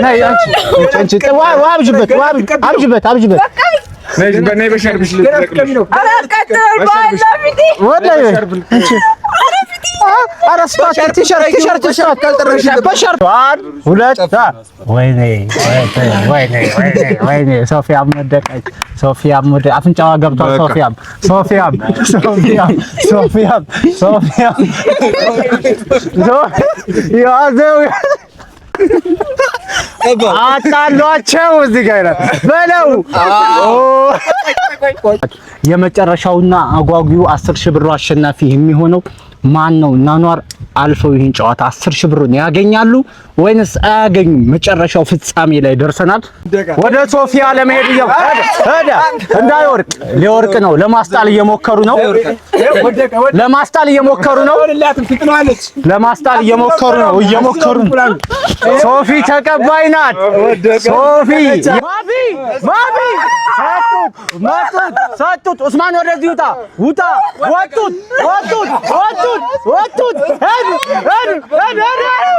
ነይ አንቺ አንቺ አብጅበት አብጅበት አብጅበት ነይ በሻርብሽ ልጥለቅልሽ። ወይኔ ወይኔ ወይኔ ሶፊያም ወደቀች። ሶፊያም ወደ አፍንጫዋ ገብቷል። ሶፊያም ሶፊያም ሶፊያም ሶፊያም ሶፊያም ያዘው አጣሏቸው እዚህ ጋር ይላል በለው። የመጨረሻውና አጓጊው 10,000 ብሩ አሸናፊ የሚሆነው ማን ነው? ናኗር አልፈው ይህን ጨዋታ 10,000 ብሩን ያገኛሉ ወይንስ አያገኙም? መጨረሻው ፍጻሜ ላይ ደርሰናል። ወደ ሶፊያ ለመሄድ ሄደ። እንዳይወርቅ ሊወርቅ ነው። ለማስጣል እየሞከሩ ነው። ለማስጣል እየሞከሩ ነው። ለማስጣል እየሞከሩ ነው። እየሞከሩ ነው። ሶፊ ተቀባይ ናት። ሶፊ ማፊ ማፊ ሰጡት፣ መጡት፣ ሰጡት። ኡስማን ወደዚህ ውጣ፣ ውጣ። ወጡት፣ ወጡት፣ ወጡት፣ ወጡት። ሄዱ፣ ሄዱ፣ ሄዱ፣ ሄዱ።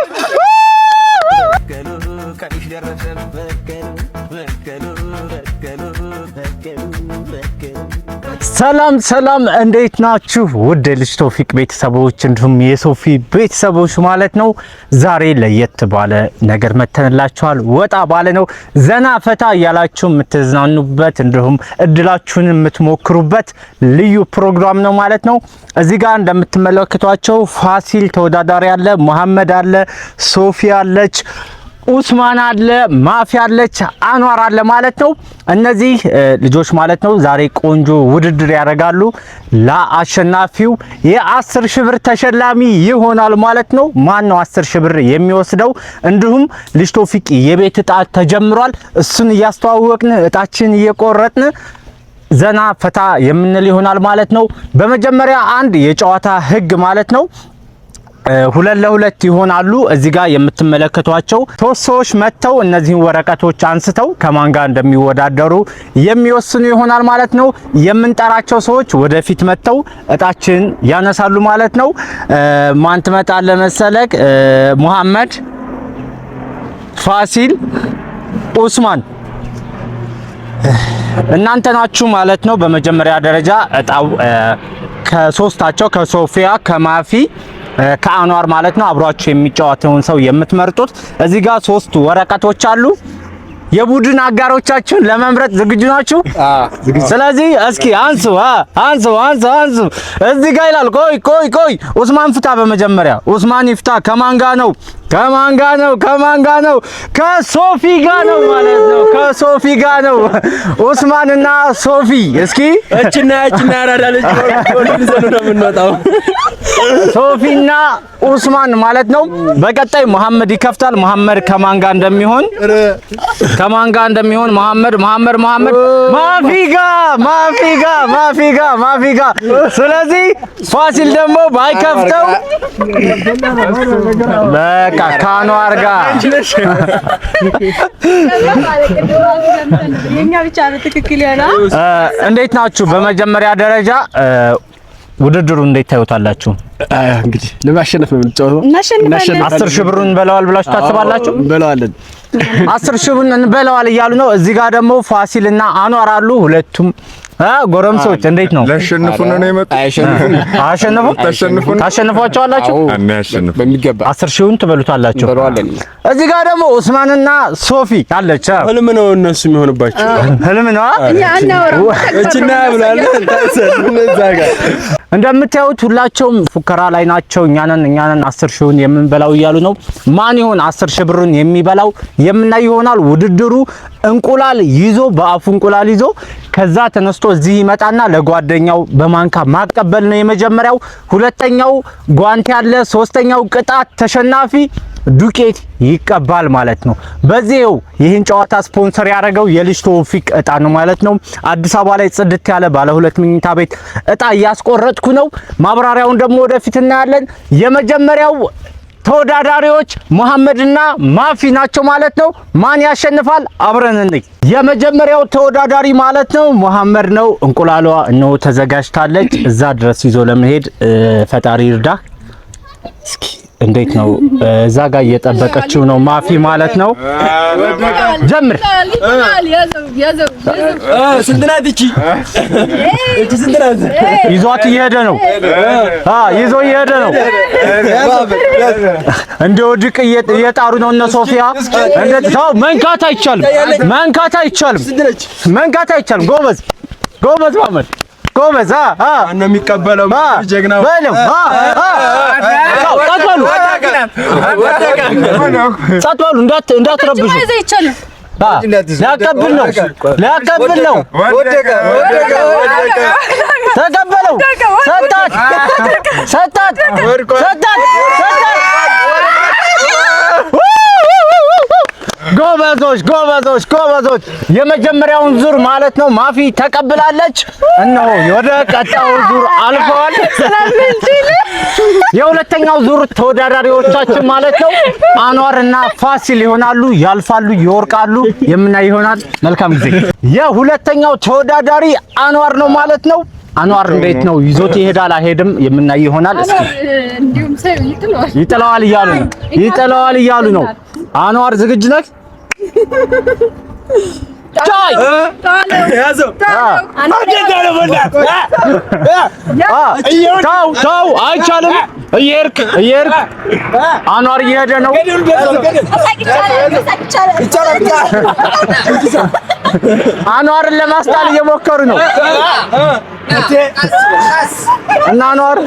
ሰላም ሰላም፣ እንዴት ናችሁ? ውድ የልጅ ቶፊቅ ቤተሰቦች እንዲሁም የሶፊ ቤተሰቦች ማለት ነው። ዛሬ ለየት ባለ ነገር መተንላችኋል። ወጣ ባለ ነው፣ ዘና ፈታ እያላችሁ የምትዝናኑበት እንዲሁም እድላችሁን የምትሞክሩበት ልዩ ፕሮግራም ነው ማለት ነው። እዚህ ጋር እንደምትመለከቷቸው ፋሲል ተወዳዳሪ አለ፣ መሐመድ አለ፣ ሶፊ አለች፣ ኡስማን አለ፣ ማፊ አለች፣ አንዋር አለ ማለት ነው። እነዚህ ልጆች ማለት ነው ዛሬ ቆንጆ ውድድር ያደርጋሉ። ለአሸናፊው የ10,000 ብር ተሸላሚ ይሆናል ማለት ነው። ማን ነው 10,000 ብር የሚወስደው? እንዲሁም ልጅ ቶፊቅ የቤት እጣ ተጀምሯል። እሱን እያስተዋወቅን እጣችን እየቆረጥን ዘና ፈታ የምንል ይሆናል ማለት ነው። በመጀመሪያ አንድ የጨዋታ ህግ ማለት ነው 2 ለ2 ይሆናሉ። እዚህ ጋር የምትመለከቷቸው ሶስት ሰዎች መጥተው እነዚህን ወረቀቶች አንስተው ከማን ጋር እንደሚወዳደሩ የሚወስኑ ይሆናል ማለት ነው። የምንጠራቸው ሰዎች ወደፊት መጥተው እጣችን ያነሳሉ ማለት ነው። ማን ትመጣለህ መሰለክ? ሙሐመድ፣ ፋሲል፣ ኡስማን እናንተ ናችሁ ማለት ነው። በመጀመሪያ ደረጃ እጣው ከሶስታቸው ከሶፊያ፣ ከማፊ፣ ከአኗር ማለት ነው አብሯችሁ የሚጫወተውን ሰው የምትመርጡት። እዚህ ጋር ሶስት ወረቀቶች አሉ። የቡድን አጋሮቻችሁን ለመምረጥ ዝግጁ ናችሁ? ስለዚህ እስኪ አንሱ አንሱ አንሱ አንሱ። እዚህ ጋር ይላል። ቆይ ቆይ ቆይ፣ ኡስማን ፍታ። በመጀመሪያ ኡስማን ይፍታ። ከማን ጋር ነው? ከማን ጋር ነው? ከማን ጋር ነው? ከሶፊ ጋር ነው ማለት ነው። ከሶፊ ጋር ነው ኡስማንና ሶፊ። እስኪ እችና እችና ያራዳ ልጅ ይዘን ነው የምንወጣው። ሶፊና ኡስማን ማለት ነው። በቀጣይ መሐመድ ይከፍታል። መሐመድ ከማን ጋር እንደሚሆን ከማን ጋር እንደሚሆን መሐመድ መሐመድ መሐመድ ማፊ ጋር ማፊ ጋር ማፊ ጋር ማፊ ጋር። ስለዚህ ፋሲል ደግሞ ባይከፍተው በቃ ከአንዋር ጋር እንዴት ናችሁ? በመጀመሪያ ደረጃ ውድድሩ እንዴት ታዩታላችሁ? እንግዲህ ለማሸነፍ ነው የምንጫወተው። እናሸንፋለን። 10,000 ብሩን እንበለዋል ብላችሁ ታስባላችሁ? እንበለዋለን። 10,000 ብሩን እንበለዋል እያሉ ነው። እዚህ ጋር ደግሞ ፋሲልና አንዋር አሉ። ሁለቱም ጎረምሶች እንዴት ነው? ሊያሸንፉን ነው የመጡት። አያሸንፉም። አሸንፉ ታሸንፉን ታሸንፏቸዋላችሁ? አናሸንፍ በሚገባ 10,000ውን ትበሉታላችሁ። እንበለዋለን። እዚህ ጋር ደግሞ ኡስማንና ሶፊ አለች። ህልም ነው እነሱ የሚሆንባቸው። ህልም ነው። እኛ አናወራም። እችና ብላለ እዛ ጋር እንደምታዩት ሁላቸውም ፉከራ ላይ ናቸው። እኛንን እኛንን 10,000ውን የምንበላው እያሉ ነው። ማን ይሆን 10,000 ብሩን የሚበላው የምናይ ይሆናል። ውድድሩ እንቁላል ይዞ በአፉ እንቁላል ይዞ ከዛ ተነስቶ እዚህ ይመጣና ለጓደኛው በማንካ ማቀበል ነው የመጀመሪያው። ሁለተኛው ጓንት ያለ፣ ሶስተኛው ቅጣት ተሸናፊ ዱቄት ይቀባል ማለት ነው። በዚህው ይህን ጨዋታ ስፖንሰር ያደረገው የልጅ ቶፊቅ እጣ ነው ማለት ነው። አዲስ አበባ ላይ ጽድት ያለ ባለ 2 መኝታ ቤት እጣ እያስቆረጥኩ ነው። ማብራሪያውን ደግሞ ወደፊት እናያለን። የመጀመሪያው ተወዳዳሪዎች መሐመድና ማፊ ናቸው ማለት ነው። ማን ያሸንፋል? አብረን እንይ። የመጀመሪያው ተወዳዳሪ ማለት ነው መሐመድ ነው። እንቁላሏ እነሆ ተዘጋጅታለች። እዛ ድረስ ይዞ ለመሄድ ፈጣሪ ይርዳ። እስኪ እንዴት ነው? እዛ ጋር እየጠበቀችው ነው ማፊ ማለት ነው። ጀምር። ስንት ናት እቺ? እቺ ስንት ናት? ይዟት እየሄደ ነው። ይዞ እየሄደ ነው። እንደ ወድቅ እየጣሩ ነው እነ ሶፊያ። እንደ ተው፣ መንካት አይቻልም፣ መንካት አይቻልም፣ መንካት አይቻልም። ጎበዝ ጎበዝ ማመድ ጎበዝ። አ አ ማነው የሚቀበለው? ጀግናው በለው። አ አ ጸጥ በሉ፣ ጸጥ በሉ፣ እንዳትረብሹ። ሊያቀብል ነው፣ ሊያቀብል ነው። ተቀበለው። ሰጣት፣ ሰጣት፣ ሰጣት፣ ሰጣት። ጎበዞች፣ ጎበዞች፣ ጎበዞች። የመጀመሪያውን ዙር ማለት ነው ማፊ ተቀብላለች። እነሆ ወደ ቀጣዩ ዙር አልፈዋል። የሁለተኛው ዙር ተወዳዳሪዎቻችን ማለት ነው አንዋር እና ፋሲል ይሆናሉ። ያልፋሉ፣ ይወርቃሉ፣ የምናይ ይሆናል። መልካም ጊዜ። የሁለተኛው ተወዳዳሪ አንዋር ነው ማለት ነው። አንዋር እንዴት ነው ይዞት ይሄዳል አይሄድም? የምናይ ይሆናል። እስኪ ይጥለዋል እያሉ ነው። ይጥለዋል እያሉ ነው። አንዋር ዝግጁ ነህ? ታይ ተው ተው፣ አይቻልም። እየሄድክ እየሄድክ አንዋር እየሄደ ነው። አንዋርን ለማስጣል እየሞከሩ ነው እና አንዋር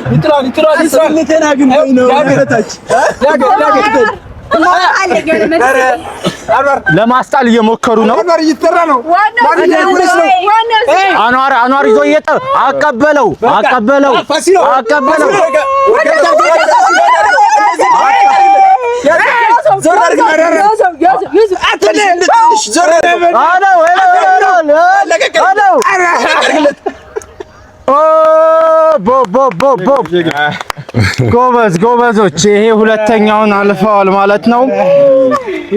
ለማስጣል እየሞከሩ ነው። አንዋር አንዋር ይዞ አቀበለው አቀበለው አቀበለው። ጎበዝ ጎበዞች፣ ይሄ ሁለተኛውን አልፈዋል ማለት ነው።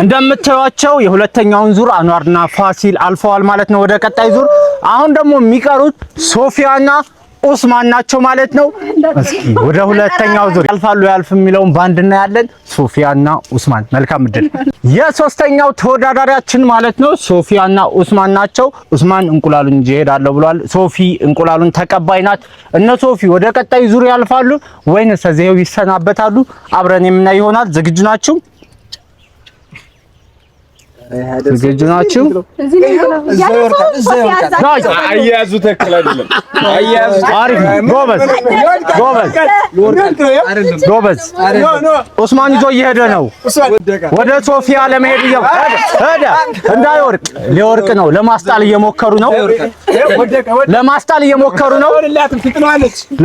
እንደምታዩቸው የሁለተኛውን ዙር አንዋርና ፋሲል አልፈዋል ማለት ነው ወደ ቀጣይ ዙር። አሁን ደግሞ የሚቀሩት ሶፊያና ኡስማን ናቸው ማለት ነው። እስኪ ወደ ሁለተኛው ዙር ያልፋሉ ያልፍ የሚለውን ባንድ እናያለን። ሶፊያና ኡስማን መልካም እድል። የሶስተኛው ተወዳዳሪያችን ማለት ነው ሶፊያና ኡስማን ናቸው። ኡስማን እንቁላሉን ይዤ እሄዳለሁ ብሏል። ሶፊ እንቁላሉን ተቀባይ ናት። እነ ሶፊ ወደ ቀጣይ ዙር ያልፋሉ ወይንስ እዚያው ይሰናበታሉ? አብረን የምናይ ይሆናል። ዝግጁ ናችሁ? ዝግጁ ናችሁ? አያያዙ ትክክል አይደለም። አያያዙ አሪፍ ነው። ጎበዝ ጎበዝ ጎበዝ። ኡስማን ይዞ እየሄደ ነው ወደ ሶፊያ ለመሄድ ሄደ። እንዳይወርቅ ሊወርቅ ነው። ለማስጣል እየሞከሩ ነው። ለማስጣል እየሞከሩ ነው።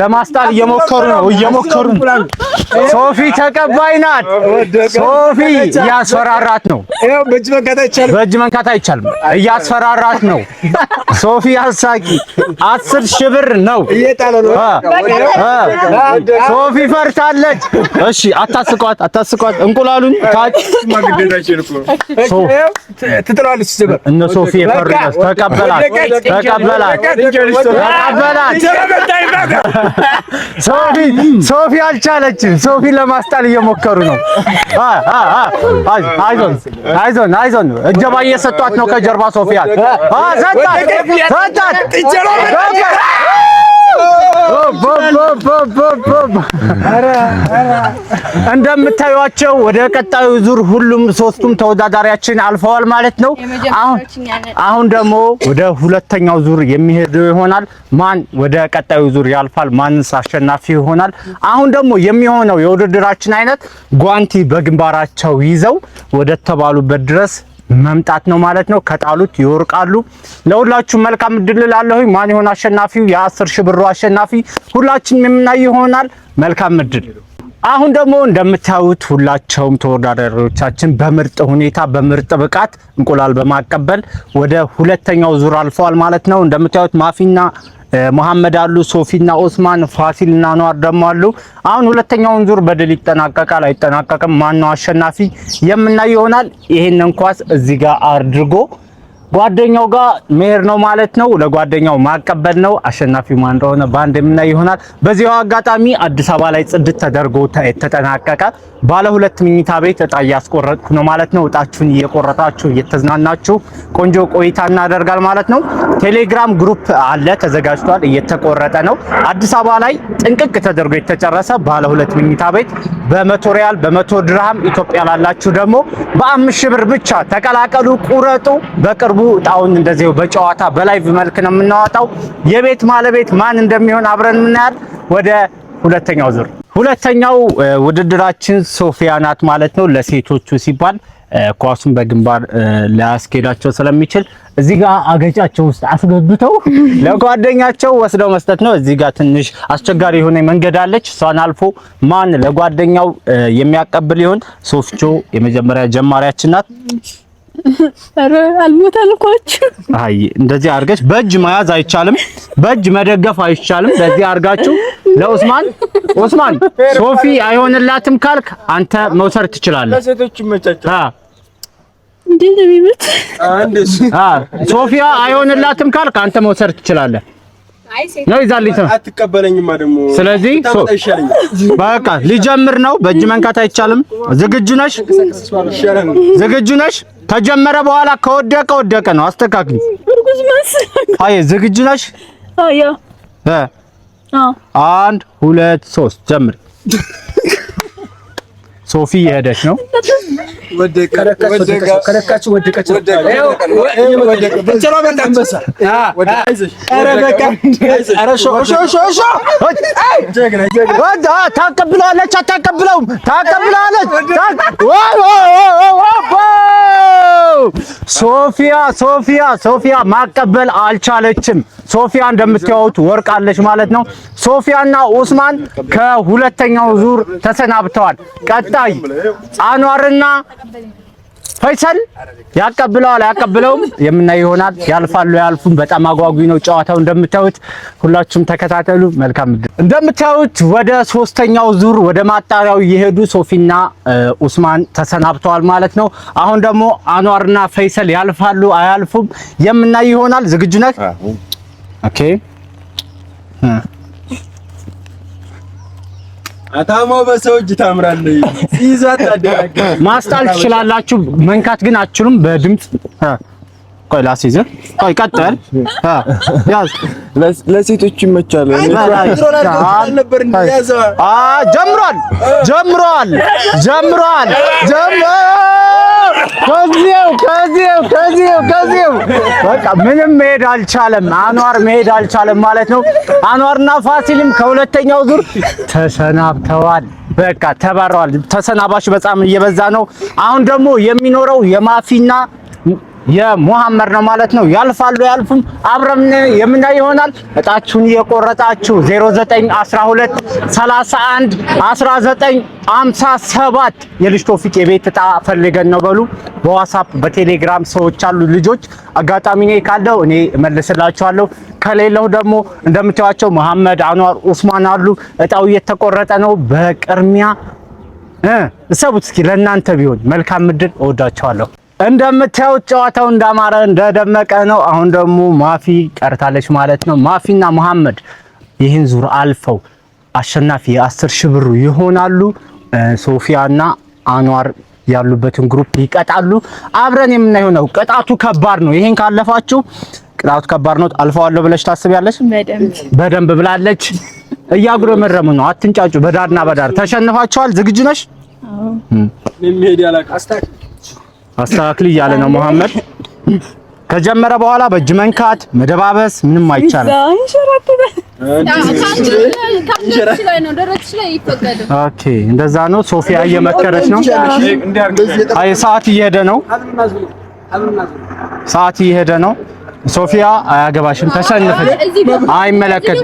ለማስጣል እየሞከሩ ነው። እየሞከሩ ነው። ሶፊ ተቀባይ ናት። ሶፊ እያስፈራራት ነው። በእጅ መንካት አይቻልም። እያስፈራራት ነው። ሶፊ አሳቂ 10,000 ብር ነው። ሶፊ ፈርታለች። እሺ አታስቋት፣ አታስቋት። እንቁላሉን ታች እነ ሶፊ የፈሩ ተቀበላት፣ ተቀበላት፣ ተቀበላት። ሶፊ ሶፊ አልቻለችም። ሶፊ ለማስጣል እየሞከሩ ነው። አይዞን አይዞን አይዞን። እጀባ እየሰጧት ነው ከጀርባ ሶፊያን። ሰጣት ሰጣት። እንደምታዩቸው ወደ ቀጣዩ ዙር ሁሉም ሶስቱም ተወዳዳሪያችን አልፈዋል ማለት ነው። አሁን ደግሞ ወደ ሁለተኛው ዙር የሚሄዱ ይሆናል። ማን ወደ ቀጣዩ ዙር ያልፋል? ማንስ አሸናፊ ይሆናል? አሁን ደግሞ የሚሆነው የውድድራችን አይነት ጓንቲ በግንባራቸው ይዘው ወደ ተባሉበት ድረስ መምጣት ነው ማለት ነው። ከጣሉት ይወርቃሉ። ለሁላችሁም መልካም እድል እላለሁኝ። ማን ይሆን አሸናፊው? የ10,000 ብሩ አሸናፊ ሁላችንም የምናይ ይሆናል። መልካም እድል። አሁን ደግሞ እንደምታዩት ሁላቸውም ተወዳዳሪዎቻችን በምርጥ ሁኔታ በምርጥ ብቃት እንቁላል በማቀበል ወደ ሁለተኛው ዙር አልፈዋል ማለት ነው። እንደምታዩት ማፊና መሐመድ አሉ፣ ሶፊና ኦስማን፣ ፋሲልና አንዋር ደግሞ አሉ። አሁን ሁለተኛውን ዙር በድል ይጠናቀቃል አይጠናቀቅም፣ ማን ነው አሸናፊ የምናየው ይሆናል። ይሄንን ኳስ እዚህ ጋር አድርጎ ጓደኛው ጋር መሄድ ነው ማለት ነው። ለጓደኛው ማቀበል ነው። አሸናፊው ማን እንደሆነ በአንድ የምናይ ይሆናል። በዚሁ አጋጣሚ አዲስ አበባ ላይ ጽድት ተደርጎ የተጠናቀቀ ባለ ሁለት መኝታ ቤት እጣ እያስቆረጥኩ ነው ማለት ነው። እጣችሁን እየቆረጣችሁ እየተዝናናችሁ ቆንጆ ቆይታ እናደርጋል ማለት ነው። ቴሌግራም group አለ ተዘጋጅቷል፣ እየተቆረጠ ነው። አዲስ አበባ ላይ ጥንቅቅ ተደርጎ የተጨረሰ ባለ ሁለት መኝታ ቤት በ100 ሪያል በ100 ድርሃም፣ ኢትዮጵያ ላላችሁ ደግሞ በ5,000 ብር ብቻ ተቀላቀሉ፣ ቁረጡ። በቅርቡ እጣውን እንደዚሁ በጨዋታ በ live መልክ ነው የምናወጣው። የቤት ባለቤት ማን እንደሚሆን አብረን እናያል። ወደ ሁለተኛው ዙር፣ ሁለተኛው ውድድራችን ሶፊያ ናት ማለት ነው። ለሴቶቹ ሲባል ኳሱን በግንባር ሊያስኬዳቸው ስለሚችል እዚህ ጋር አገጫቸው ውስጥ አስገብተው ለጓደኛቸው ወስደው መስጠት ነው። እዚህ ጋር ትንሽ አስቸጋሪ የሆነ መንገድ አለች። እሷን አልፎ ማን ለጓደኛው የሚያቀብል ይሆን? ሶፍቾ የመጀመሪያ ጀማሪያችን ናት። ኧረ አልሞት አልኳችሁ። አይ እንደዚህ አድርገሽ በእጅ መያዝ አይቻልም፣ በእጅ መደገፍ አይቻልም። በዚህ አድርጋችሁ ለኡስማን፣ ኡስማን ሶፊ አይሆንላትም ካልክ አንተ መውሰድ ትችላለህ። ለሴቶች ይመቻቸው። እንዴት ነው የሚመት? አንድ እሱ ሶፊያ አይሆንላትም ካልክ አንተ መውሰድ ትችላለህ። ነው ይዛልኝ ነው። አትቀበለኝማ ደግሞ። ስለዚህ ብታመጣ ይሻለኛል። በቃ ሊጀምር ነው። በእጅ መንካት አይቻልም። ዝግጁ ነሽ? ይሻላል። ዝግጁ ነሽ? ከጀመረ በኋላ ከወደቀ ወደቀ ነው። አስተካክሊ። እርጉዝ መሰለኝ። አይ ዝግጁ ነሽ? አያ። እ አዎ። አንድ፣ ሁለት፣ ሶስት ጀምር። ሶፊ የሄደች ነው። ወደቀ ወደቀ። ከነካችሁ ወደቀች። ወደቀ። ኧረ በቃ ኧረ ሾ ሾ ሾ ሾ። ጀግና ጀግና። ወዳ ታቀብለዋለች፣ አታቀብለውም? ታቀብለዋለች። ወይ ወይ ወይ ወይ! ሶፊያ፣ ሶፊያ፣ ሶፊያ ማቀበል አልቻለችም። ሶፊያ እንደምታዩት ወርቃለች ማለት ነው። ሶፊያና ኡስማን ከሁለተኛው ዙር ተሰናብተዋል። ቀጣይ አንዋርና ፈይሰል ያቀብለዋል አያቀብለውም የምናየው ይሆናል። ያልፋሉ ያልፉም። በጣም አጓጊ ነው ጨዋታው እንደምታዩት፣ ሁላችሁም ተከታተሉ። መልካም ዕድል። እንደምታዩት ወደ ሶስተኛው ዙር ወደ ማጣሪያው እየሄዱ ሶፊና ኡስማን ተሰናብተዋል ማለት ነው። አሁን ደግሞ አንዋርና ፈይሰል ያልፋሉ አያልፉም የምናየው ይሆናል። ዝግጁ ነህ? Okay። አታማው በሰው እጅ ታምራለህ። ሲይዛት ታደናግር። ማስጣል ትችላላችሁ፣ መንካት ግን አትችሉም። በድምጽ ቆይ ላስይዝህ። ቆይ ቀጥል። ያዝ። ለሴቶች ይመቻል። ነበር እንደያዘ። ጀምሯል፣ ጀምሯል፣ ጀምሯል፣ ጀምሯል። ከዚው ከዚው ከዚው ከዚው በቃ ምንም መሄድ አልቻለም። አንዋር መሄድ አልቻለም ማለት ነው። አንዋርና ፋሲልም ከሁለተኛው ዙር ተሰናብተዋል። በቃ ተባረዋል። ተሰናባሽ በጣም እየበዛ ነው። አሁን ደግሞ የሚኖረው የማፊና የሙሐመድ ነው ማለት ነው። ያልፋሉ ያልፉም አብረን የምናይ ይሆናል። እጣችሁን እየቆረጣችሁ 0912 31 19 57 የልጅ ቶፊቅ የቤት እጣ ፈልገን ነው በሉ። በዋትስአፕ በቴሌግራም ሰዎች አሉ ልጆች። አጋጣሚ እኔ ካለው እኔ እመልስላችኋለሁ። ከሌለው ደግሞ እንደምታዩቸው መሐመድ፣ አንዋር፣ ኡስማን አሉ። እጣው እየተቆረጠ ነው። በቅድሚያ እሰቡት እስኪ ለእናንተ ቢሆን። መልካም እድል። እወዳቸዋለሁ። እንደምታዩት ጨዋታው እንዳማረ እንደደመቀ ነው። አሁን ደግሞ ማፊ ቀርታለች ማለት ነው። ማፊና መሐመድ ይህን ዙር አልፈው አሸናፊ የ10,000 ብሩ ይሆናሉ። ሶፊያና አንዋር ያሉበትን group ይቀጣሉ። አብረን የምናየው ነው። ቅጣቱ ከባድ ነው። ይሄን ካለፋችሁ ቅጣቱ ከባድ ነው። አልፈዋለሁ ብለሽ ታስቢያለሽ? በደንብ። በደንብ ብላለች። እያጉረመረሙ ነው። አትንጫጩ። በዳርና በዳር ተሸንፋችኋል። ዝግጁ ነሽ? የሚሄድ ያላውቅም። አስተካክል እያለ ነው መሐመድ። ከጀመረ በኋላ በእጅ መንካት፣ መደባበስ ምንም አይቻልም። ይንሸራተታል። ከአንገትሽ ላይ ነው፣ ደረትሽ ላይ ይፈቀድም። Okay እንደዛ ነው። ሶፊያ እየመከረች ነው። አይ ሰዓት እየሄደ ነው። ሰዓት እየሄደ ነው። ሶፊያ አያገባሽም፣ ተሸንፈሽ አይመለከት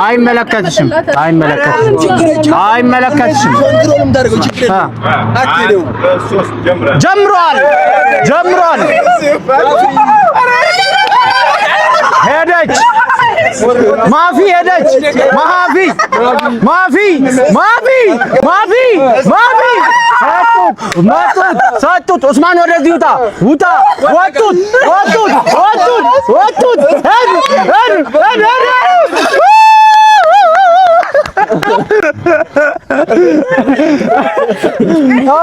አይመለከትሽም፣ አይመለከትሽም፣ አይመለከትሽም። ጀምሯል፣ ጀምሯል። ሄደች ማፊ ሄደች። ማፊ፣ ማፊ፣ ማፊ፣ ማፊ፣ ማፊ መጡት፣ መጡት። ሰጡት። ኡስማን ወደዚህ ውጣ ውጣ። ወጡት ወጡት ወጡት ወጡት። ሄዱ ሄዱ ሄዱ ሄዱ። ኦ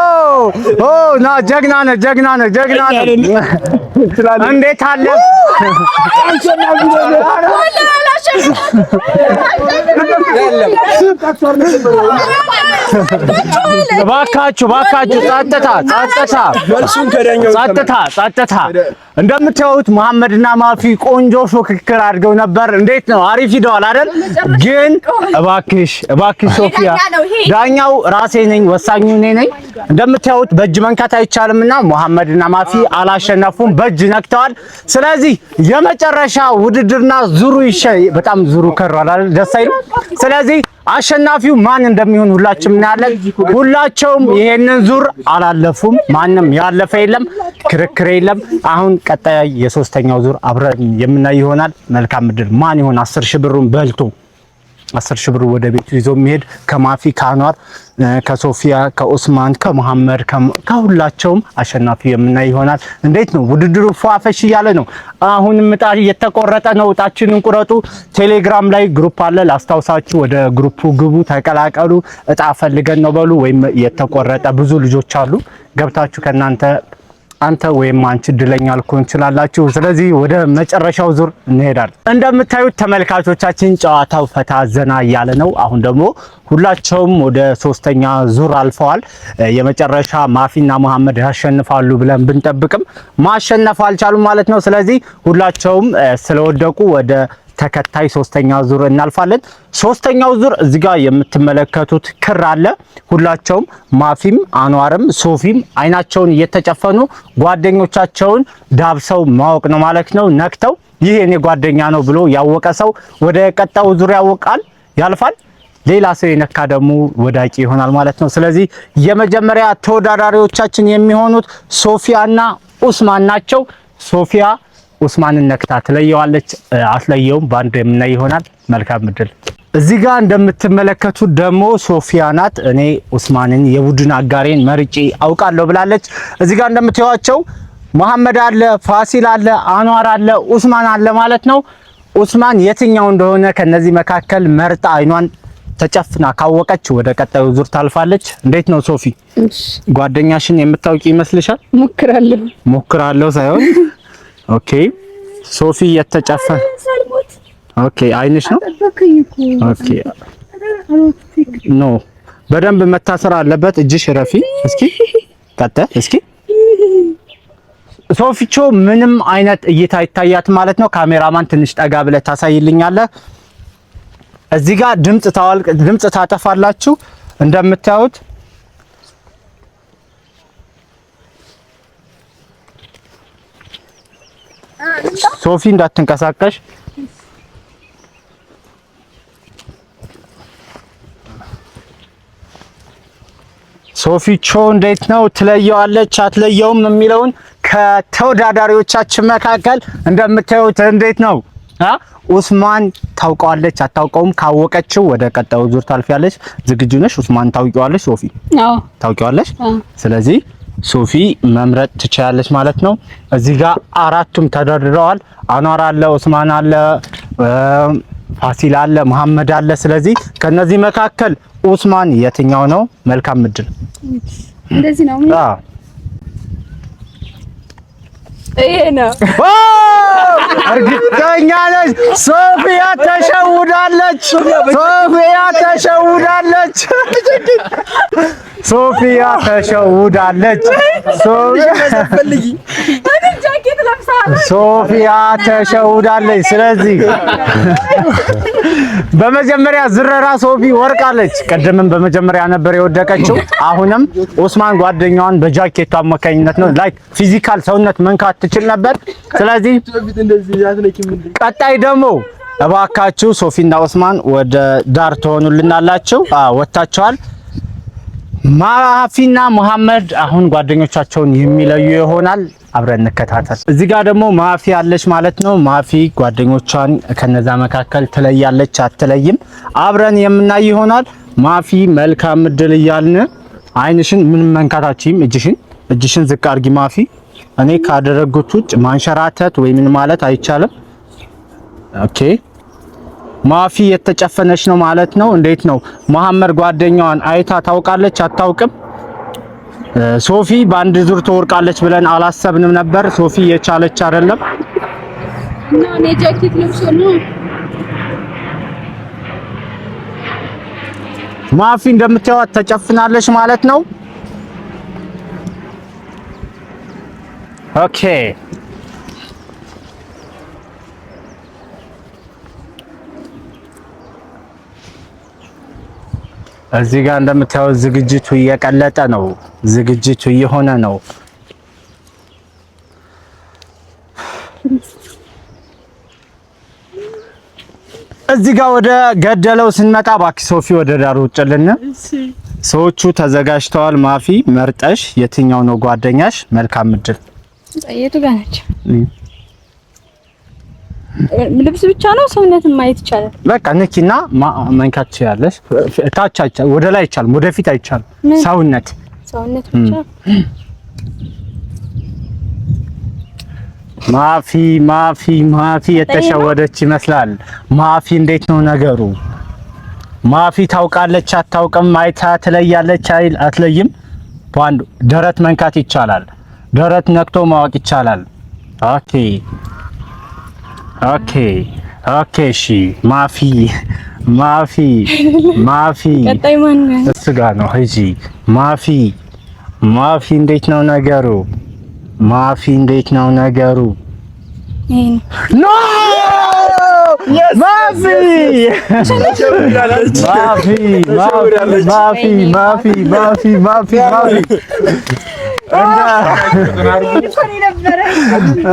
ኦ ና ጀግና ነህ ጀግና ነህ ጀግና ነህ። እንዴት አለ እባካችሁ እባካችሁ፣ ጸጥታ ጸጥታ መልሱን ከዳኛው ጸጥታ ጸጥታ። እንደምታዩት መሐመድና ማፊ ቆንጆ ፉክክር አድርገው ነበር። እንዴት ነው? አሪፍ ሂደዋል አይደል? ግን እባክሽ እባክሽ ሶፊያ፣ ዳኛው ራሴ ነኝ፣ ወሳኙ እኔ ነኝ። እንደምታዩት በእጅ መንካት አይቻልምና መሐመድና ማፊ አላሸነፉም፣ በእጅ ነክተዋል። ስለዚህ የመጨረሻ ውድድርና ዙሩ ይሸ በጣም ዙሩ ከሯል አይደል? ደስ አይልም? ስለዚህ አሸናፊው ማን እንደሚሆን ሁላችንም እናያለን። ሁላቸውም ይሄንን ዙር አላለፉም። ማንም ያለፈ የለም፣ ክርክር የለም። አሁን ቀጣይ የሶስተኛው ዙር አብረን የምናይ ይሆናል። መልካም እድል። ማን ይሆን 10,000 ብሩን በልቶ 10,000 ብሩ ወደ ቤቱ ይዞ የሚሄድ? ከማፊ፣ ከአኗር፣ ከሶፊያ፣ ከኡስማን፣ ከመሐመድ ከሁላቸውም አሸናፊ የምናይ ይሆናል። እንዴት ነው ውድድሩ? ፏፈሽ እያለ ነው። አሁንም እጣ እየተቆረጠ ነው። እጣችንን ቁረጡ። ቴሌግራም ላይ group አለ፣ ላስታውሳችሁ። ወደ group ኡ ግቡ፣ ተቀላቀሉ። እጣ ፈልገን ነው በሉ። ወይም የተቆረጠ ብዙ ልጆች አሉ። ገብታችሁ ከናንተ አንተ ወይም አንቺ እድለኛ ልትሆን ትችላላችሁ። ስለዚህ ወደ መጨረሻው ዙር እንሄዳለን። እንደምታዩት ተመልካቾቻችን ጨዋታው ፈታ ዘና እያለ ነው። አሁን ደግሞ ሁላቸውም ወደ ሶስተኛ ዙር አልፈዋል። የመጨረሻ ማፊና መሐመድ ያሸንፋሉ ብለን ብንጠብቅም ማሸነፍ አልቻሉም ማለት ነው። ስለዚህ ሁላቸውም ስለወደቁ ወደ ተከታይ ሶስተኛ ዙር እናልፋለን። ሶስተኛው ዙር እዚህ ጋር የምትመለከቱት ክር አለ። ሁላቸውም ማፊም፣ አንዋርም፣ ሶፊም አይናቸውን እየተጨፈኑ ጓደኞቻቸውን ዳብሰው ማወቅ ነው ማለት ነው። ነክተው ይህ የኔ ጓደኛ ነው ብሎ ያወቀ ሰው ወደ ቀጣዩ ዙር ያወቃል፣ ያልፋል። ሌላ ሰው የነካ ደግሞ ወዳቂ ይሆናል ማለት ነው። ስለዚህ የመጀመሪያ ተወዳዳሪዎቻችን የሚሆኑት ሶፊያና ኡስማን ናቸው። ሶፊያ ኡስማንን ነክታ ትለየዋለች፣ አትለየውም? በአንድ የምናይ ይሆናል። መልካም እድል። እዚህ ጋር እንደምትመለከቱት ደግሞ ሶፊያ ናት። እኔ ኡስማንን የቡድን አጋሬን መርጬ አውቃለሁ ብላለች። እዚህ ጋር እንደምታዩቸው መሐመድ አለ፣ ፋሲል አለ፣ አንዋር አለ፣ ኡስማን አለ ማለት ነው። ኡስማን የትኛው እንደሆነ ከነዚህ መካከል መርጣ አይኗን ተጨፍና ካወቀች ወደ ቀጣዩ ዙር ታልፋለች። እንዴት ነው ሶፊ? ጓደኛሽን የምታውቂ ይመስልሻል? ሞክራለሁ። ሞክራለሁ ሳይሆን okay ሶፊ የተጨፈ okay አይንሽ ነው። okay no በደንብ መታሰር አለበት። እጅሽ ረፊ እስኪ ቀጠ እስኪ ሶፊቾ ምንም አይነት እይታ ይታያት ማለት ነው። ካሜራማን ትንሽ ጠጋ ብለህ ታሳይልኛለህ። እዚህ ጋር ድምጽ ታዋልቅ ድምጽ ታጠፋላችሁ። እንደምታዩት ሶፊ እንዳትንቀሳቀሽ። ሶፊቾ እንዴት ነው ትለየዋለች አትለየውም የሚለውን ከተወዳዳሪዎቻችን መካከል እንደምታዩት እንዴት ነው ኡስማን ታውቀዋለች አታውቀውም? ካወቀችው ወደ ቀጣዩ ዙር ታልፊያለች። ዝግጁ ነሽ? ኡስማን ታውቂዋለሽ? ሶፊ አዎ ታውቂዋለሽ? ስለዚህ ሶፊ መምረጥ ትችላለች ማለት ነው። እዚህ ጋር አራቱም ተደርድረዋል። አኗር አለ፣ ኡስማን አለ፣ ፋሲል አለ፣ መሐመድ አለ። ስለዚህ ከነዚህ መካከል ኡስማን የትኛው ነው? መልካም እድል። እንደዚህ ነው። አዎ ይሄ ነው። እርግጠኛ ነች። ሶፊያ ተሸውዳለች። ሶፊያ ተሸውዳለች። ሶፊያ ተሸውዳለች። ሶፊያ ተሸውዳለች። ስለዚህ በመጀመሪያ ዝረራ ሶፊ ወርቃለች። ቅድምም በመጀመሪያ ነበር የወደቀችው። አሁንም ኡስማን ጓደኛዋን በጃኬቱ አማካኝነት ነው like physical ሰውነት መንካት ትችል ነበር። ስለዚህ ቀጣይ ደግሞ እባካችሁ ሶፊና ኡስማን ወደ ዳር ትሆኑልናላችሁ። አዎ ወጥታችኋል። ማፊና መሐመድ አሁን ጓደኞቻቸውን የሚለዩ ይሆናል። አብረን እንከታተል። እዚህ ጋር ደግሞ ማፊ አለች ማለት ነው። ማፊ ጓደኞቿን ከነዛ መካከል ትለያለች አትለይም? አብረን የምናይ ይሆናል። ማፊ መልካም እድል እያልን አይንሽን ምንም መንካታችም እጅሽን እጅሽን ዝቅ አድርጊ ማፊ። እኔ ካደረጉት ውጭ ማንሸራተት ወይ ምን ማለት አይቻልም። Okay ማፊ የተጨፈነች ነው ማለት ነው። እንዴት ነው መሐመድ ጓደኛዋን አይታ ታውቃለች አታውቅም? ሶፊ በአንድ ዙር ትወርቃለች ብለን አላሰብንም ነበር። ሶፊ የቻለች አይደለም። እና እኔ ጃኬት ለብሶ ነው። ማፊ እንደምታዩት ተጨፍናለች ማለት ነው። Okay እዚህ ጋር እንደምታዩት ዝግጅቱ እየቀለጠ ነው። ዝግጅቱ እየሆነ ነው። እዚህ ጋር ወደ ገደለው ስንመጣ እባክሽ ሶፊ ወደ ዳር ውጭልን። ሰዎቹ ተዘጋጅተዋል። ማፊ መርጠሽ የትኛው ነው ጓደኛሽ? መልካም እድል። የቱ ጋር ናቸው? ልብስ ብቻ ነው ሰውነትን ማየት ይቻላል። በቃ ንኪና መንካት ትችያለሽ። ታች አይቻልም፣ ወደ ላይ አይቻልም፣ ወደፊት አይቻልም። ሰውነት ሰውነት ብቻ። ማፊ ማፊ ማፊ የተሸወደች ይመስላል። ማፊ እንዴት ነው ነገሩ? ማፊ ታውቃለች አታውቅም? አይታ ትለያለች አይል አትለይም? በአንዱ ደረት መንካት ይቻላል። ደረት ነክቶ ማወቅ ይቻላል። Okay okay okay። እሺ ማፊ ማፊ ማፊ ቀጣይ ማን ነው? እሱ ጋር ነው ሂጂ። ማፊ ማፊ እንዴት ነው ነገሩ? ማፊ እንዴት ነው ነገሩ? No ማፊ ማፊ ማፊ ማፊ ማፊ ማፊ ማፊ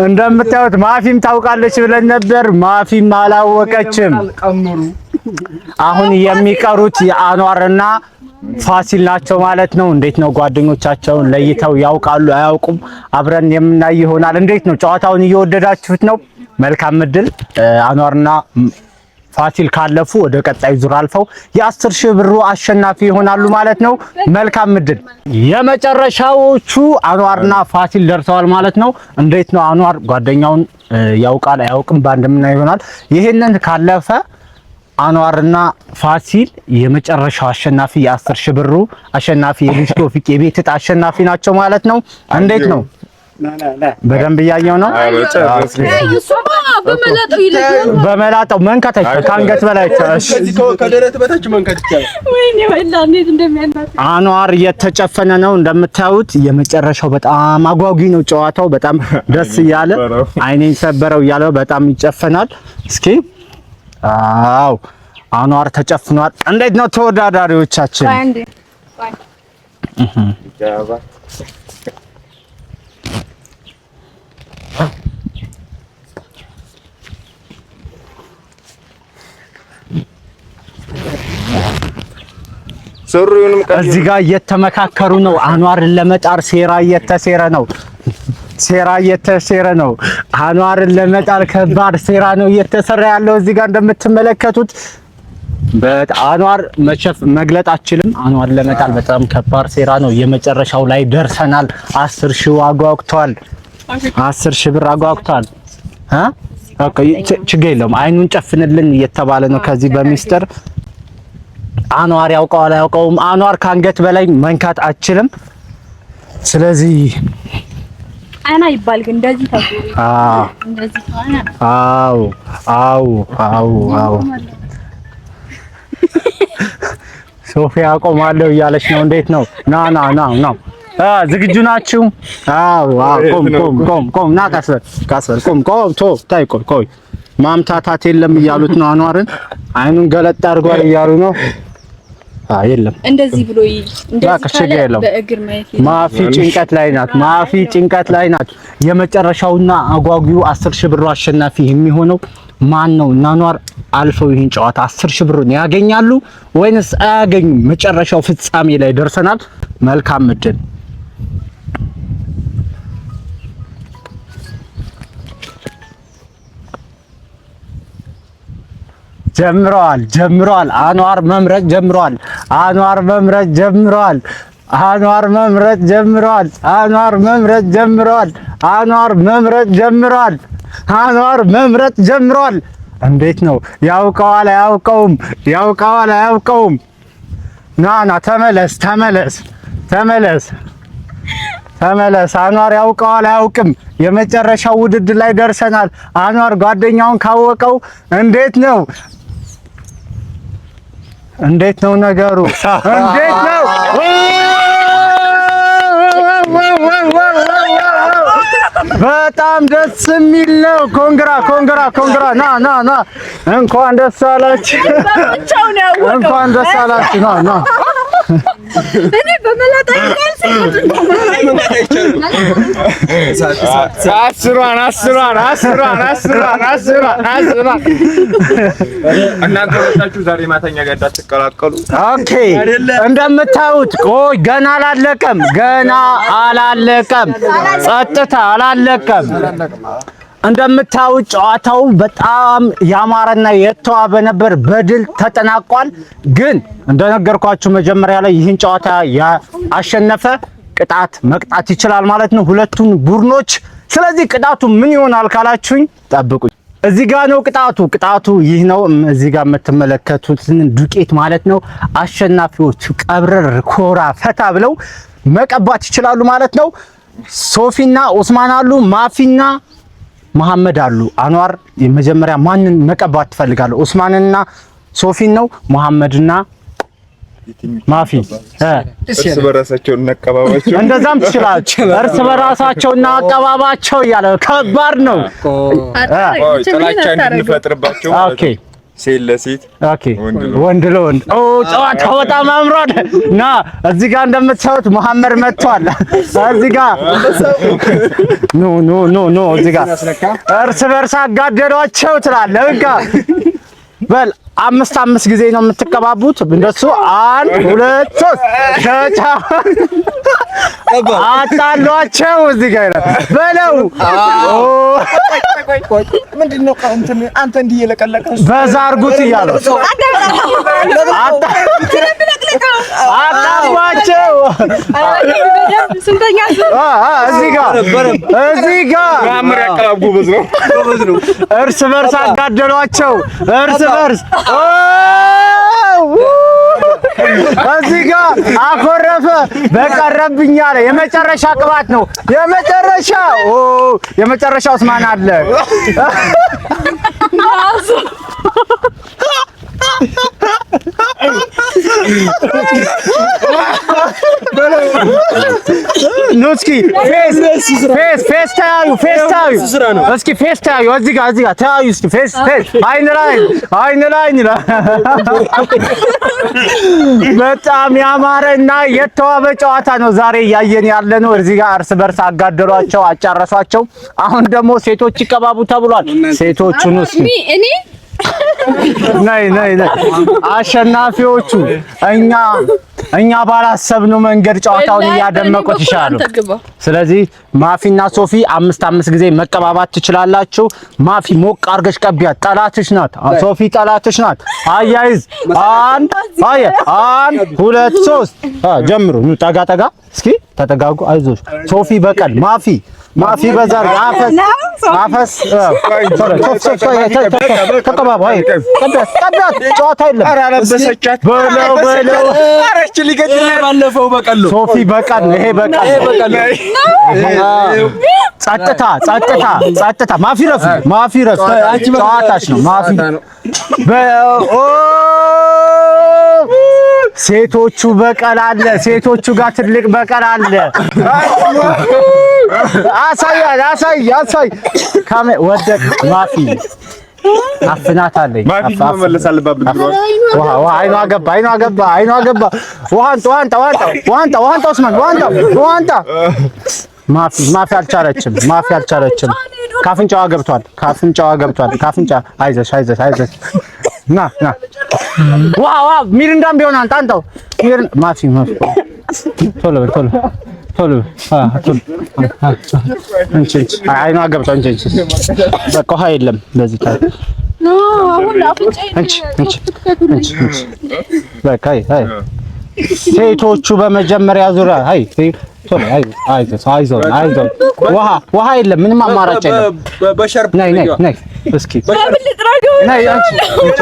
እንደምታዩት ማፊም ታውቃለች ብለን ነበር። ማፊም አላወቀችም። አሁን የሚቀሩት የአኗርና ፋሲል ናቸው ማለት ነው። እንዴት ነው ጓደኞቻቸውን ለይተው ያውቃሉ አያውቁም? አብረን የምናይ ይሆናል። እንዴት ነው ጨዋታውን እየወደዳችሁት ነው? መልካም እድል። አኗርና ፋሲል ካለፉ ወደ ቀጣዩ ዙር አልፈው የ10,000 ብሩ አሸናፊ ይሆናሉ ማለት ነው። መልካም እድል። የመጨረሻዎቹ አኗርና ፋሲል ደርሰዋል ማለት ነው። እንዴት ነው አኗር ጓደኛውን ያውቃል አያውቅም? በአንድ የምናየው ይሆናል። ይህንን ካለፈ አኗርና ፋሲል የመጨረሻው አሸናፊ የ10,000 ብሩ አሸናፊ የልጅ ቶፊቅ የቤት ዕጣ አሸናፊ ናቸው ማለት ነው። እንዴት ነው? በደንብ እያየው ነው። በመላጣው መንካት አይቻልም፣ ከአንገት በላይ ከደረት በታች መንካት ይቻላል። አኗር እየተጨፈነ ነው እንደምታዩት። የመጨረሻው በጣም አጓጊ ነው ጨዋታው። በጣም ደስ እያለ አይኔን ሰበረው እያለ በጣም ይጨፈናል። እስኪ አዎ አኗር ተጨፍኗል። እንዴት ነው ተወዳዳሪዎቻችን? እዚህ ጋር እየተመካከሩ ነው። አኗርን ለመጣር ሴራ እየተሴረ ነው። ሴራ እየተሴረ ነው። አኗርን ለመጣል ከባድ ሴራ ነው እየተሰራ ያለው እዚህ ጋር እንደምትመለከቱት። አኗር መቸፍ መግለጥ አችልም። አኗር ለመጣል በጣም ከባድ ሴራ ነው። የመጨረሻው ላይ ደርሰናል። 10,000 አጓግቷል። 10,000 ብር አጓግቷል። Okay ችግር የለውም። አይኑን ጨፍንልን እየተባለ ነው ከዚህ በሚስጥር አኗር ያውቀዋል አያውቀውም። አኗር ከአንገት በላይ መንካት አችልም። ስለዚህ አና ይባል ግን እንደዚህ ታውቁ። አዎ አዎ አዎ አዎ አዎ ሶፊያ አቆማለሁ እያለች ነው። እንዴት ነው? ና ና ና ና ዝግጁ ናችሁ? አዎ አዎ። ቆም ቆም ቆም ቆም። ና ቀስ በል ቀስ በል ቆም ቆም። ቶ ታይ ቆይ ቆይ። ማምታታት የለም እያሉት ነው። አኗርን አይኑን ገለጥ አድርጓል እያሉ ነው። አይ የለም እንደዚህ ብሎ እንደዚህ ካለ በእግር ማየት ማፊ ጭንቀት ላይ ናት። ማፊ ጭንቀት ላይ ናት። የመጨረሻውና አጓጊው 10,000 ብሩ አሸናፊ የሚሆነው ማን ነው? እና አኗር አልፈው ይህን ጨዋታ 10,000 ብሩን ያገኛሉ ወይንስ አያገኙም? መጨረሻው ፍጻሜ ላይ ደርሰናል። መልካም እድል። ጀምረዋል ጀምረዋል። አኗር መምረጥ ጀምረዋል። አኗር መምረጥ ጀምረዋል። አንዋር መምረጥ ጀምረዋል። አንዋር መምረጥ ጀምረዋል። አንዋር መምረጥ ጀምረዋል። አንዋር መምረጥ ጀምረዋል። እንዴት ነው? ያውቀዋል አያውቀውም? ያውቀዋል አያውቀውም? ና ና፣ ተመለስ ተመለስ ተመለስ ተመለስ። አንዋር ያውቀዋል አያውቅም? የመጨረሻው ውድድር ላይ ደርሰናል። አንዋር ጓደኛውን ካወቀው እንዴት ነው? እንዴት ነው ነገሩ? እንዴት ነው? በጣም ደስ የሚል ነው። Congra congra congra። ና ና ና፣ እንኳን ደስ አላችሁ፣ እንኳን ደስ አላችሁ። ና ና። እኔ በመላጣ አስሯን አስሯን አስሯን አስሯን አስሯን አስሯን። እናንተ ወጣችሁ ዛሬ ማተኛ ጋር እንዳትቀላቀሉ። Okay፣ እንደምታዩት ቆይ፣ ገና አላለቀም፣ ገና አላለቀም። ጸጥታ፣ አላለቀም። እንደምታዩት ጨዋታው በጣም ያማረና የተዋበ ነበር፣ በድል ተጠናቋል። ግን እንደነገርኳችሁ መጀመሪያ ላይ ይህን ጨዋታ ያሸነፈ ቅጣት መቅጣት ይችላል ማለት ነው፣ ሁለቱን ቡድኖች። ስለዚህ ቅጣቱ ምን ይሆናል ካላችሁኝ ጠብቁኝ። እዚህ ጋር ነው ቅጣቱ። ቅጣቱ ይህ ነው። እዚህ ጋር የምትመለከቱትን ዱቄት ማለት ነው። አሸናፊዎቹ ቀብረር ኮራ ፈታ ብለው መቀባት ይችላሉ ማለት ነው። ሶፊና ኦስማን አሉ፣ ማፊና መሐመድ አሉ። አንዋር የመጀመሪያ ማንን መቀባት ትፈልጋለህ? ኦስማንና ሶፊን ነው? መሐመድና ማፊ? እርስ በራሳቸው እናቀባባቸው። እንደዛም ትችላለህ። እርስ በራሳቸው እናቀባባቸው እያለ ከባድ ነው። ጥላቻ እንድንፈጥርባቸው ማለት ነው። ሴት ለሴት፣ Okay፣ ወንድ ለወንድ። ኦ፣ ጨዋታው በጣም አምሯል። ና፣ እዚህ ጋር እንደምታዩት መሐመድ መጥቷል። እዚህ ጋር no no no no፣ እዚህ ጋር እርስ በርስ አጋደሏቸው ትላለህ። በቃ በል፣ አምስት አምስት ጊዜ ነው የምትቀባቡት። እንደሱ አንድ፣ ሁለት፣ ሶስት፣ ተጫ አጣሏቸው። እዚህ ጋር ይላል በለው። ምንድነው አንተ እንዲህ እየለቀለቀ በዛ አድርጉት እያለው አጣሏቸው። ስንተኛ? እዚህ ጋር እዚህ ጋር ማምር ያቀራብ ጎበዝ ነው። እርስ በርስ አጋደሏቸው። እርስ በርስ እዚህ ጋር አኮረፈ። በቀረብኝ አለ። የመጨረሻ ቅባት ነው። የመጨረሻ ኦ የመጨረሻውስ ማን አለ? ኑ እስኪ face face face ተያዩ፣ face ተያዩ፣ እስኪ face ተያዩ። እዚህ ጋር እዚህ ጋር ተያዩ። እስኪ face face፣ አይን ላይ አይን ላይ። በጣም ያማረና የተዋበ ጨዋታ ነው ዛሬ እያየን ያለ ነው። እዚህ ጋር እርስ በርስ አጋደሏቸው፣ አጫረሷቸው። አሁን ደግሞ ሴቶች ይቀባቡ ተብሏል። ሴቶቹን እስኪ እኔ ነይ ነይ ነይ። አሸናፊዎቹ እኛ ባላሰብነው መንገድ ጨዋታውን እያደመቁት ይሻሉ። ስለዚህ ማፊና ሶፊ አምስት አምስት ጊዜ መቀባባት ትችላላችሁ። ማፊ ሞቅ አድርገሽ ቀቢያት፣ ጠላትሽ ናት። ሶፊ ጠላትሽ ናት። አያይዝ አንድ አየ አንድ፣ ሁለት፣ ሶስት ጀምሩ። ኑ ጠጋ ጠጋ፣ እስኪ ተጠጋጉ። አይዞሽ ሶፊ በቀል ማፊ ማፊ በዛር አፈስ አፈስ ተቀባቡ። አይ ቀቢያት ቀቢያት፣ ጨዋታ የለም። ኧረ አለበሰቻት። በለው በለው። ኧረ እቺ ሊገድል ባለፈው በቀል ነው። ሶፊ በቀል ይሄ በቀል። ጸጥታ ጸጥታ ጸጥታ። ማፊ ረፍ ማፊ ረፍ፣ ጨዋታሽ ነው ማፊ። ኦ፣ ሴቶቹ በቀል አለ። ሴቶቹ ጋር ትልቅ በቀል አለ። አሳይ አሳይ አሳይ። ካሜ ወደቅ። ማፊ አፍናታለች። ማፊ መመለስ አለባት ብድሯን። ውሃ ውሃ፣ አይኗ ገባ፣ አይኗ ገባ፣ አይኗ ገባ። ውሃ አምጣ፣ ውሃ አምጣ፣ ውሃ አምጣ፣ ውሃ አምጣ፣ ውሃ አምጣ፣ ኡስማን ውሃ አምጣ፣ ውሃ አምጣ። ማፊ ማፊ አልቻለችም። ማፊ አልቻለችም። ካፍንጫዋ ገብቷል። ካፍንጫዋ ገብቷል። ካፍንጫ፣ አይዞሽ አይዞሽ አይዞሽ። ና ና፣ ውሃ ውሃ፣ ሚሪንዳም ቢሆን አንጣ አንጣው። ማፊ ማፊ፣ ቶሎ በል፣ ቶሎ ቶሎ በል። ቶሎ፣ እንቺ እንቺ፣ አይኗ ገብቷል። እንቺ እንቺ፣ በቃ ውሃ የለም በዚህ ታዲያ። No፣ አሁን አፍንጫዬን እንቺ እንቺ እንቺ እንቺ፣ በቃ አይ አይ ሴቶቹ በመጀመሪያ ዙሪያ አይ አይዞህ አይዞህ፣ ውሃ ውሃ የለም፣ ምንም አማራጭ የለም። በሸርፕ ነይ ነይ ነይ፣ እስኪ ነይ አንቺ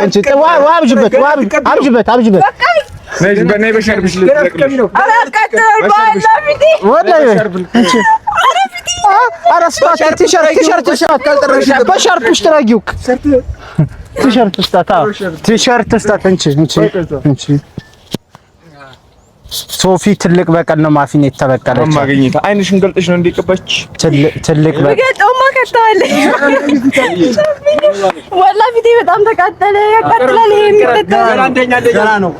አንቺ፣ ውሃ አብዥበት፣ ውሃ አብዥበት፣ አብዥበት። ነይ በሸርብሽ በሸርፕሽ ጥረጊው። ቲሸርት ስጣት፣ ቲሸርት ስጣት። እንቺ እንቺ እንቺ ሶፊ ትልቅ በቀል ነው ማፊን የተበቀለች። ማግኘት አይንሽን ገልጠሽ ነው እንዲቀባች ትልቅ በቀል ገጠውማ ከተዋለች። ወላ ፊቴ በጣም ተቃጠለ። ያቃጥላል። ይሄ የሚጠጣው ነው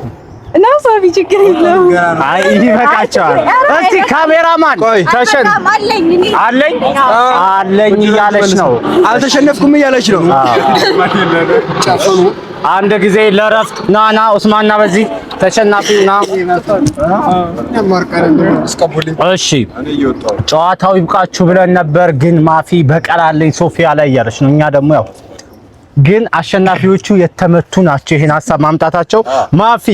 እና ሶፊ ችግር የለውም። አይ ይበቃቸዋል። እስቲ ካሜራማን ተሸን አለኝ አለኝ አለኝ እያለች ነው። አልተሸነፍኩም እያለች ነው። አንድ ጊዜ ለረፍት ና ና ኡስማን ና፣ በዚህ ተሸናፊው ና። እሺ ጨዋታው ይብቃችሁ ብለን ነበር፣ ግን ማፊ በቀል አለኝ ሶፊያ ላይ እያለች ነው። እኛ ደግሞ ያው ግን አሸናፊዎቹ የተመቱ ናቸው። ይሄን ሀሳብ ማምጣታቸው ማፊ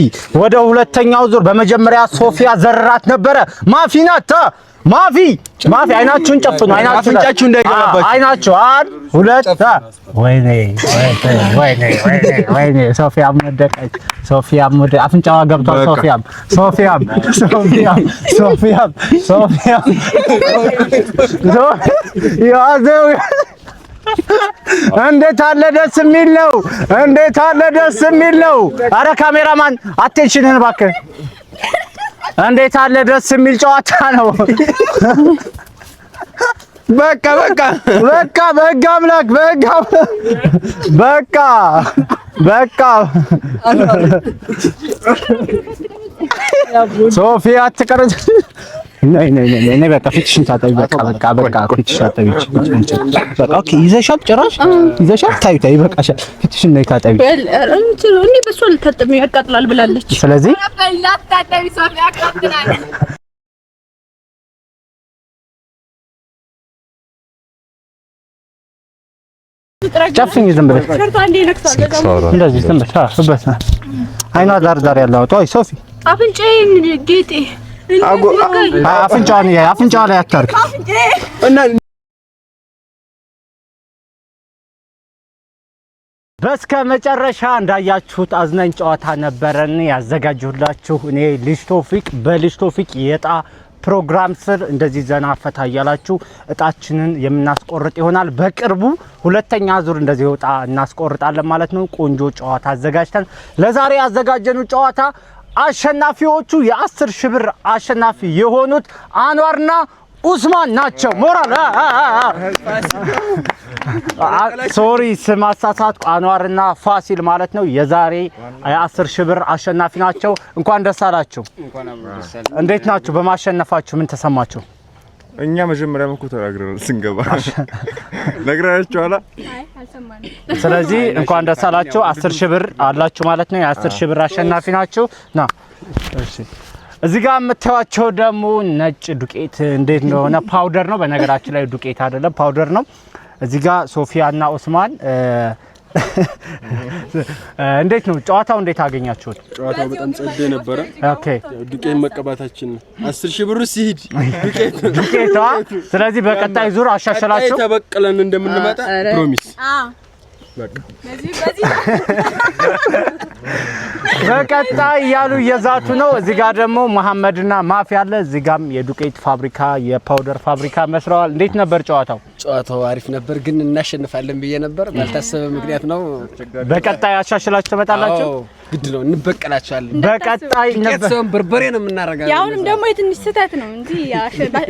ወደ ሁለተኛው ዙር በመጀመሪያ ሶፊያ ዘራት ነበረ። ማፊ ናት። ማፊ ማፊ አይናችሁን ጨፍኑ። አይናችሁ አፍንጫችሁ እንዳይገባባችሁ። አይናችሁ አንድ ሁለት። ወይኔ ወይኔ ወይኔ ወይኔ ሶፊያም ወደቀች። ሶፊያም ወደ አፍንጫዋ ገብቷል። ሶፊያም ሶፊያም ሶፊያም ሶፊያም ሶፊያም ያዘው። እንዴት አለ ደስ የሚል ነው! እንዴት አለ ደስ የሚል ነው! አረ cameraman attention ህን እባክህ። እንዴት አለ ደስ የሚል ጨዋታ ነው። በቃ በቃ በቃ በህግ አምላክ በህግ አምላክ በቃ በቃ ሶፊያ አትቀረጽ። ነይ ነይ ነይ ነይ፣ በቃ ፊትሽን ታጠቢ። በቃ በቃ በቃ ፊትሽን ታጠቢ። በቃ okay፣ ይዘሻል፣ ጭራሽ ይዘሻል። ታዩ ታዩ፣ ይበቃሻል። ፊትሽን ነይ ታጠቢ። እኔ በእሷ ልታጠቢ ያቃጥላል ብላለች። ስለዚህ ጨፍኝ፣ ዝም ብለሽ እንደዚህ ዝም ብለሽ አይኗ ዳር ዳር ያለው አውጣ። ሶፊ አፍንጫዬን ጌጤ አፍንጫዋን አፍንጫዋ ላይ አታርግ እና በስከ መጨረሻ እንዳያችሁት አዝናኝ ጨዋታ ነበረን ያዘጋጀሁላችሁ። እኔ ልጅ ቶፊቅ በልጅ ቶፊቅ የዕጣ ፕሮግራም ስር እንደዚህ ዘና ፈታ እያላችሁ እጣችንን የምናስቆርጥ ይሆናል። በቅርቡ ሁለተኛ ዙር እንደዚህ እጣ እናስቆርጣለን ማለት ነው። ቆንጆ ጨዋታ አዘጋጅተን ለዛሬ ያዘጋጀኑ ጨዋታ አሸናፊዎቹ የ10 ሺህ ብር አሸናፊ የሆኑት አንዋርና ኡስማን ናቸው። ሞራል sorry ስም አሳሳትኩ። አንዋርና ፋሲል ማለት ነው። የዛሬ የ10 ሺህ ብር አሸናፊ ናቸው። እንኳን ደስ አላችሁ። እንዴት ናችሁ? በማሸነፋችሁ ምን ተሰማችሁ? እኛ መጀመሪያም እኮ ተናግረናል ስንገባ ነግረናችኋል። ስለዚህ እንኳን ደስ አላችሁ። 10 ሺህ ብር አላችሁ ማለት ነው። የ10 ሺህ ብር አሸናፊ ናችሁ። ና እሺ። እዚህ ጋር የምታዩቸው ደግሞ ነጭ ዱቄት እንዴት እንደሆነ powder ነው። በነገራችን ላይ ዱቄት አይደለም powder ነው። እዚህ ጋር ሶፊያ እና ኡስማን እንዴት ነው ጨዋታው? እንዴት አገኛችሁት? ጨዋታው በጣም ጸዴ ነበረ። okay ዱቄት መቀባታችን ነው። 10 ሺህ ብሩ ሲሄድ ዱቄት ዱቄቷ። ስለዚህ በቀጣይ ዙር አሻሸላችሁ ተበቅለን እንደምንመጣ promise። በቀጣይ እያሉ እየዛቱ ነው። እዚህ ጋር ደግሞ መሐመድና ማፊ አለ። እዚህ ጋርም የዱቄት ፋብሪካ የ powder ፋብሪካ መስረዋል። እንዴት ነበር ጨዋታው? ጨዋታው አሪፍ ነበር፣ ግን እናሸንፋለን ብዬ ነበር። ባልታሰበ ምክንያት ነው። በቀጣይ አሻሽላችሁ ትመጣላችሁ። ግድ ነው፣ እንበቀላቸዋለን። በቀጣይ ዱቄት ሳይሆን በርበሬ ነው የምናረጋው። ያሁንም ደግሞ የትንሽ ስህተት ነው እንጂ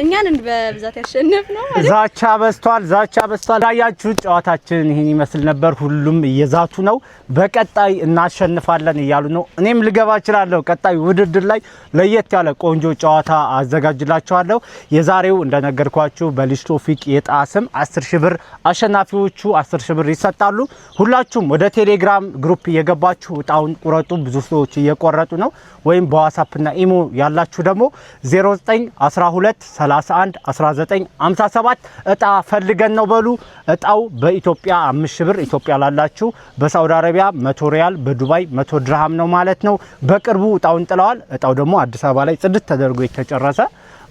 እኛን በብዛት ያሸንፍ ነው። ዛቻ በዝቷል፣ ዛቻ በዝቷል። እንዳያችሁት ጨዋታችን ይህን ይመስል ነበር። ሁሉም እየዛቱ ነው። በቀጣይ እናሸንፋለን እያሉ ነው። እኔም ልገባ እችላለሁ። ቀጣይ ውድድር ላይ ለየት ያለ ቆንጆ ጨዋታ አዘጋጅላችኋለሁ። የዛሬው እንደነገርኳችሁ በልጅ ቶፊቅ የዕጣ ስም 10 ሺህ ብር አሸናፊዎቹ 10 ሺህ ብር ይሰጣሉ። ሁላችሁም ወደ ቴሌግራም group እየገባችሁ እጣውን ቁረጡ። ብዙ ሰዎች እየቆረጡ ነው። ወይም በዋትስአፕና ኢሞ ያላችሁ ደግሞ 0912 31 19 57 እጣ ፈልገን ነው በሉ። እጣው በኢትዮጵያ 5 ሺህ ብር ኢትዮጵያ ላላችሁ፣ በሳውዲ አረቢያ 100 ሪያል፣ በዱባይ 100 ድርሃም ነው ማለት ነው። በቅርቡ እጣውን ጥለዋል። እጣው ደግሞ አዲስ አበባ ላይ ጽድት ተደርጎ የተጨረሰ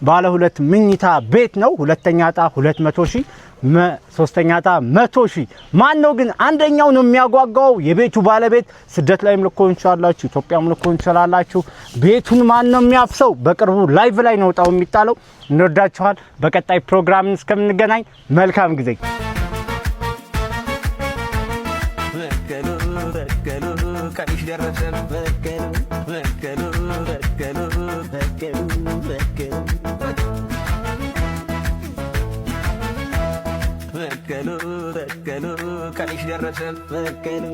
ባለ ሁለት ምኝታ ቤት ነው። ሁለተኛ እጣ 200 ሺህ፣ ሶስተኛ እጣ 100 ሺህ። ማን ነው ግን አንደኛው ነው የሚያጓጓው? የቤቱ ባለቤት ስደት ላይም ልኮን ትችላላችሁ፣ ኢትዮጵያም ልኮን ትችላላችሁ። ቤቱን ማን ነው የሚያፍሰው? በቅርቡ live ላይ ነው እጣው የሚጣለው። እንወዳችኋል። በቀጣይ ፕሮግራም እስከምንገናኝ መልካም ጊዜ። በቀሉ በቀሉ ቀንሽ ደረሰ በቀሉ በቀሉ በቀሉ በቀሉ በቀሉ በቀሉ በቀሉ ቀንሽ ደረሰ በቀሉ።